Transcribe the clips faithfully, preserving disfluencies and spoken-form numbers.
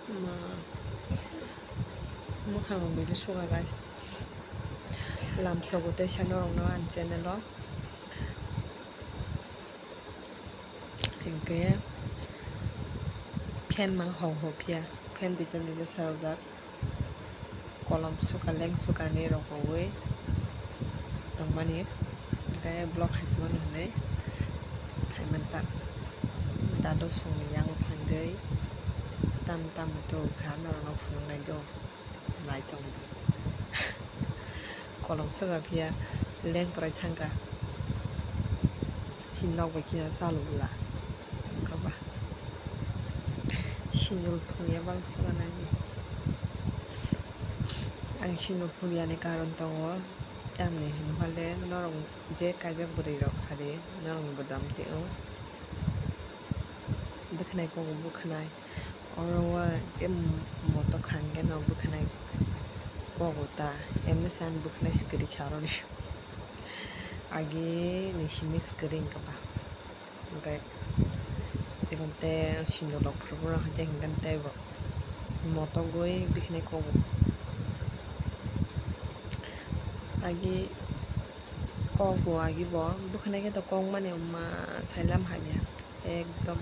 Mwkhang rok bini suga guys. Lamsogo teisa norokno ani channel o. Hinkhe fan mang hong hophiya, fan duita duita sarojak, kolom suka leng suka ni rokowi tongmani, hinkhe vlog khaismani hinwi khaimanta. Dado songni yango thangwi tam tam to kha norokno phunuknai do. Naitong. Kolom soga phiya leng kwrai thangkha. Sini nok bai khe chalu bwla. Wngkha ba. Sindur phungya bang soga nai. Ang sindur phungyani karon tongo. Tamni hinphale norok je kaijak bwrwi rok sadi norok ni bodam teo. Bwkhanai kogo bwkhanai. Oro o em moto khangeno bwkhanai kogo ta. Emni se ang bwkhanai swkari kha aroni. Agi ni simi swkari wngkha ba. Hwnkhe chikon te sindor rok phuru phuru hai te hwnkhe tei bo moto goi bwkhanai kogo. Agi kok bo agi bo bwkhanai khe to kok mani ma sailam hamya ekdom.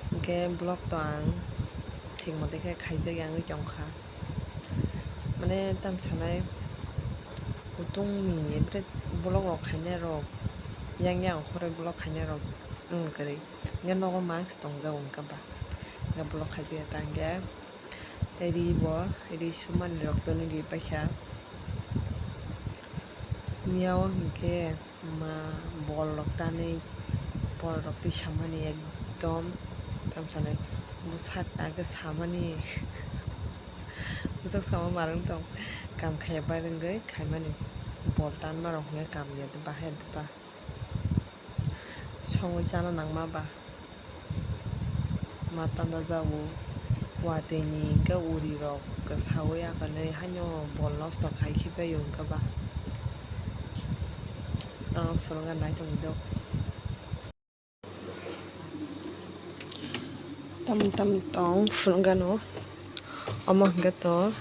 Hwnkhe vlog to ang thik mote khe khaijak ya wngwi tongkha. Mane tam sanai kutung ni vlog rok khainai rok yang yang khoroi vlog khainai rok wng kwrwi. Hwnkhe nogo mask tongjak wngkha ba. Hwnkhe vlog khaijak ya ta hwnkhe. Tei ri bo, ri sumani rok toni ri paikha. Miya o hinkhe ma bol rok tanwi, bol rok twi samani ekdom tamsani bwsak age samani bwsak sama ma rwng tong kam khaiya bai rwngwi khaimani bol tanma rok hinkhe kam ya bahai ya ba. Songwi chana nangma ba. Ma tanda jago. Watwi ni hwnkhe uri rok kwsawi akanwi haino bol nosto khai khibaio hwnkhe ba. Ang phunukna naitongwi do. Tam tam tong phunukgano. Omo hwnkhe to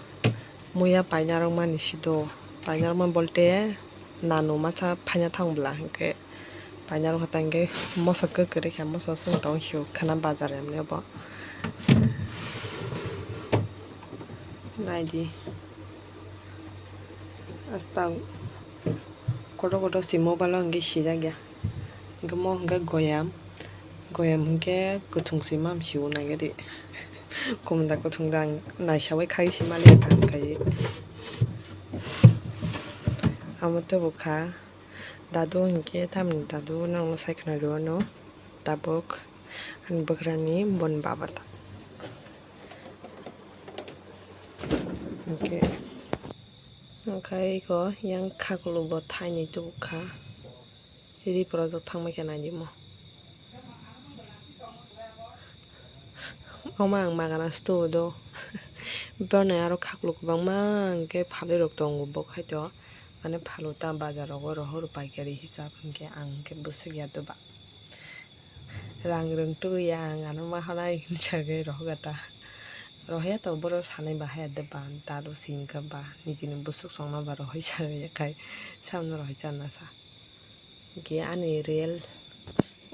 muya paina rwkmani sido. Paina rwkma bolte nanu masa phaina thang bwla hwnkhe. Paina rok hata hwnkhe moso kwk kwrwi kha, moso chwng tong sio khwna bazar emni obo. Naidi. Asta kotor kotor si mobile o hwnkhe sijak ya. Hwnkhe mo hwnkhe goyam. Goyam hwnkhe kwthwng si mam sio nai gari. Kumda kwthwng da ang naisawi khai si mali ang khai. Amo tei bo kha. Dadu hinkhe tamni dadu norokno sai khwna rw ano tabuk ani bwkrani boni baba ta. Hinkhe, hinkhe iko yang khakulu bo thainwi tubukha. Riporo jok thangbai khe naidi mo. Omo ang magana sto do. Boni aro khakulu kwbangma hinkhe phalwi rok tongo bo khaito. Mane phalu ta bazar rogo rohor paikari hisab hinkhe ang hinkhe bwswk ya doba. Rang rwng twi ya ang ano ma hanai hinwi sagwi rohoga ta. Rohya to borok sanai bahai ya doba ta ro singkha ba nijini bwswk songma ba rohoi sagwi ya khai samno rohoi charna sa. Hinkhe ani real,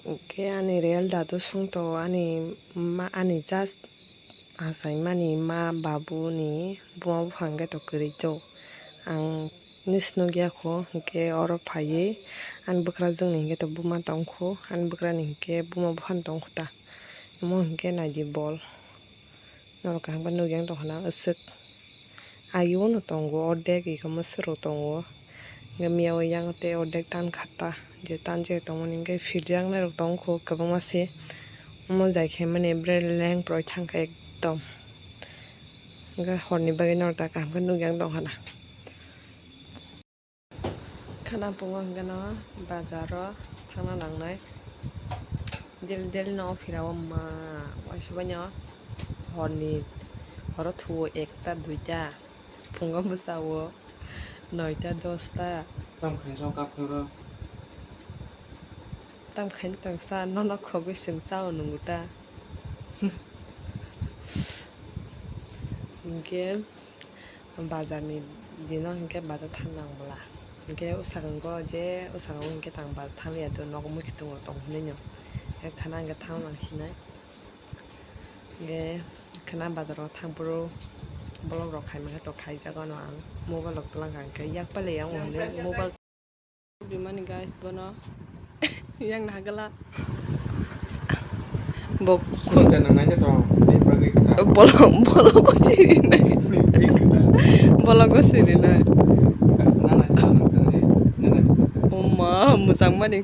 hinkhe ani real dadu songto ani ma, ani just achaimani ma babuni buma buphang khe to kwrwi to. Ang nisi nukya kho, hinkhe oro phaiwi ani bwkrajwkni hinkhe to buma tongkho, ani bwkrani hinkhe buma buphang tongkho ta. Omo hinkhe naidi bol. Norok kaham khe nukya wng tongkha na aswk. Ayuno tongo, ordek iko mwswk rok tongo. Hwnkhe miya o yang tei ordek tan kha ta, je tan je tongmani hwnkhe philjaknai rok tongkho kwbangma se. Omo jai khe mani bwrwi leng poroi thangkha ekdom. Hwnkhe horni bagwi norok ta kaham khe nukya wng tongkha na. Khana pungo hwnkhe no bazar o thangna nangnai. Daily daily no phira o ma waisa bai no horni horo thuo ekta duita phungo bwsa o noita dosta. Tam khainsa o kaphoro. Tam khain tongsa nono khogwi chwng cha o nungo ta. Hinkhe bazarni dino hinkhe bazar thang nang bwla. Hinkhe o sakang o je o sakang o hinkhe tang bazar thang liya to nogo muikhwtwng rok tong hinwi no. Hinkhe khana hinkhe thang nang hinai. Hinkhe khana bazar o thang phuru vlog rok khai mankhe to khaijago no ang. Mobile rok twlang kha hinkhe yak pale yang hwnwi mobile. Bimani guys bono yang nagala. Bo Sini jangan nanya dong. Ini bagi kita. Bolong bolong ko siri nai. Ini bagi kita. Bolong ko siri nai. Nana jangan nanya. Nana jangan. Oma musang mani.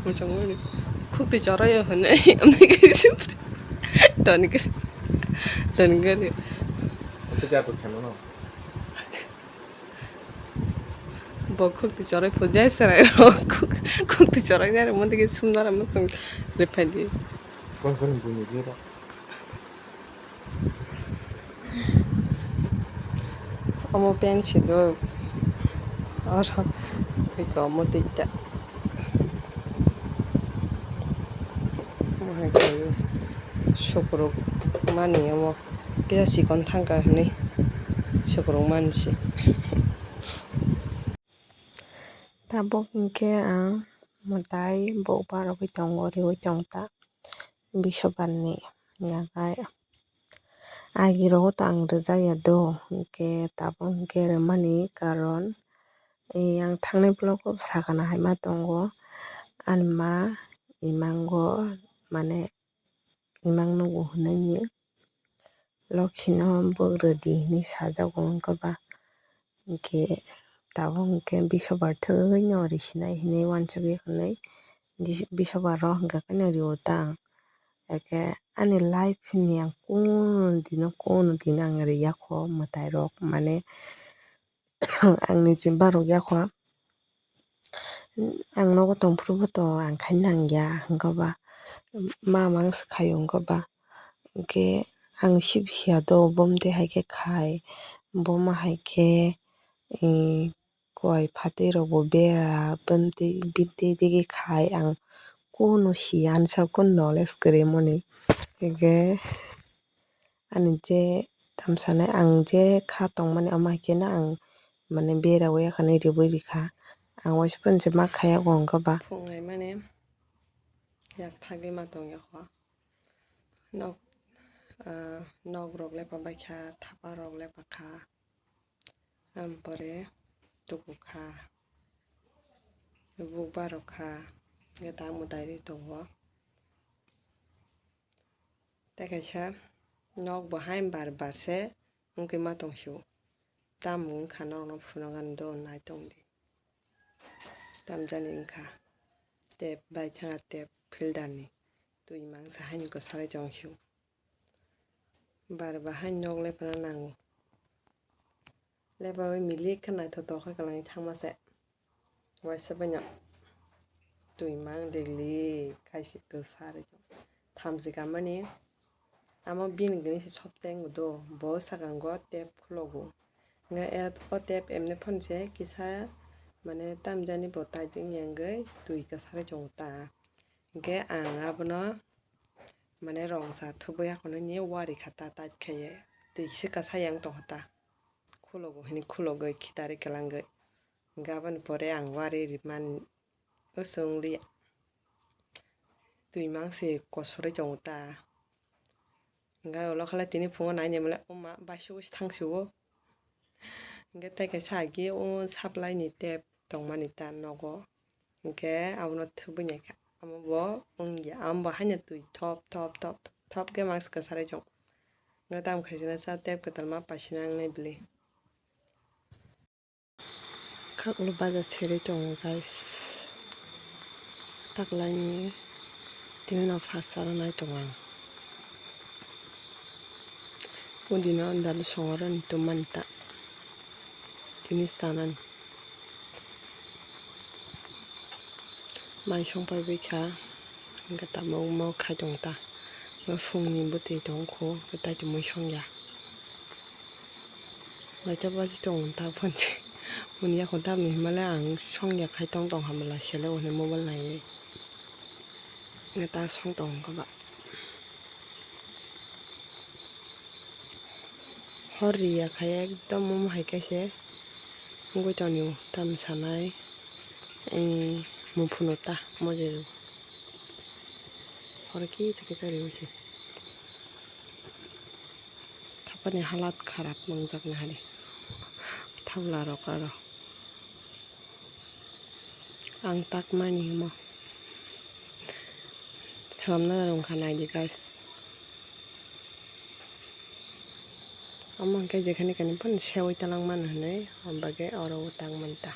Musang mani. Khuk ti choro yo hone. Amni ke sip. Toni ke. Toni ke. Itu jatuh kan no. Bo khukti choroi pho jai serai rok khukti choroi jai rok montike sumnara mosong rephai di. Kon kon buni jero. Omo pen si do. Oro iko omo tuita. Omo hai khe sukuruk mani omo. Kisa sikon thangkha hinwi sukuruk mansi. Tabuk hinkhe ang mwtai bok barogwi tongo, riwi tongta bisobarni yagai. Agirogo to ang rwjakya do, hinkhe tabuk hinkhe rwmani karon, eh, ang thangnai vlogo sakana hai ma tongo. Ani ma imango mane imang nugo hwnwi lokhino bwk rwdi hinwi sajago wngkha ba. Hinkhe tabuk hinkhe bisobar thwino risinai hinwi uansukya hwnwi bisobar rok hinkhe kheno rio ta ang. Hinkhe ani life ni ang kunu dino kunu dino ang riyakho mwtai rok mane. Ang niji barok yakho. Ang nogo tongphuru bo to ang khai nangya hwnkhe ba ma mang se khai hwnkhe ba. Hinkhe ang sib hiya do bo mtwi hai khe khai bo ma hai khe koi phatwi rok bo bera bini twi digi khai ang kunu siya ani saka kunu knowledge kwrwi mani hinkhe. Ani je tamsanai ang je kha tongmani omo hai kheno ang mane bera wi akhani riwi rikha. Ang waisa phano je ma khaya go wngkha ba. Phungai mani yak thagwi ma tongya kho. Nok, ah, nok rok le pabai kha, thapa rok le pakha. Ampore tuku kha. Buk barok kha. Ge ta mwtai ri tongo. Tei kaisa nok bo hain bar bar se wngwi ma tong sio. Tamo wngkha norokno phunuknani do nai tong di. Tamjani wngkha tap bai thangna tap filter ni twi mangsa haino kwsarwi tong sio. Bar bar haino nok lephano nango. Lebawi milik khe naithotok khe kwlangwi thangma se. Waisa baino twi mang lik lik khai se kwsarwi thamchi kamani. Amo bini gwnwi se sob tengo do, bo sakango tap khulogo. Hwnkhe o tap emni phone se kisa mane tamjani bo tight wngya wngwi twi kwsarwi tongo ta. Hwnkhe ang abono mane rongsa thubui akhononi wari kha ta tight khaiwi twi se kwsai yang tongkha ta. Khulogo hwnwi khulogwi khitarwi kwlangwi. Hwnkhe aboni pore ang wari rimani o chwng liya. Twi mang se kosorwi tongo ta. Hwnkhe ulo khe tini phungo nainai mole wngma baisugwi se thang sio. Hwnkhe tei kaisa agi o supply ni tap tongmani ta nogo. Hwnkhe abono thubui naikha. Amo bo wngya. Amo bo haino twi thop thop thop thop khe mangsa kwsarwi tongo. Hwnkhe tamo khaisina sa tap kwtalma paisina wngnai bwlwi. Khaklo baja serwi tongo guys. Taklaini tini no first aro nai tongo ang. Pudina dalu songoroni tumani ta. Tini sanani. Mai songpai bai kha. Hwnkhe tamo omo khai tongo ta. Phungni bwtwi tongkho, tei tongmani songya. Naithobachi tongo ta phone se. Muni yakhon tamni hinmale ang songya khai tong tong hamala sele hwnwi mobile naiwi. Neta song tong kha ba. Hor riya khai ekdom omo hai khe se wngwi tongni tam sanai, muphuno ta mojero. Hor kisa kisa riwi se. Thapani halat kharap nangjakna hari. Thabla rok aro. Ang takmani himo. Somna rwngkha naidi guys. Omo hwnkhe jekhani kani phano seui talangmano hwnwi, o bagwi oro o tangmani ta.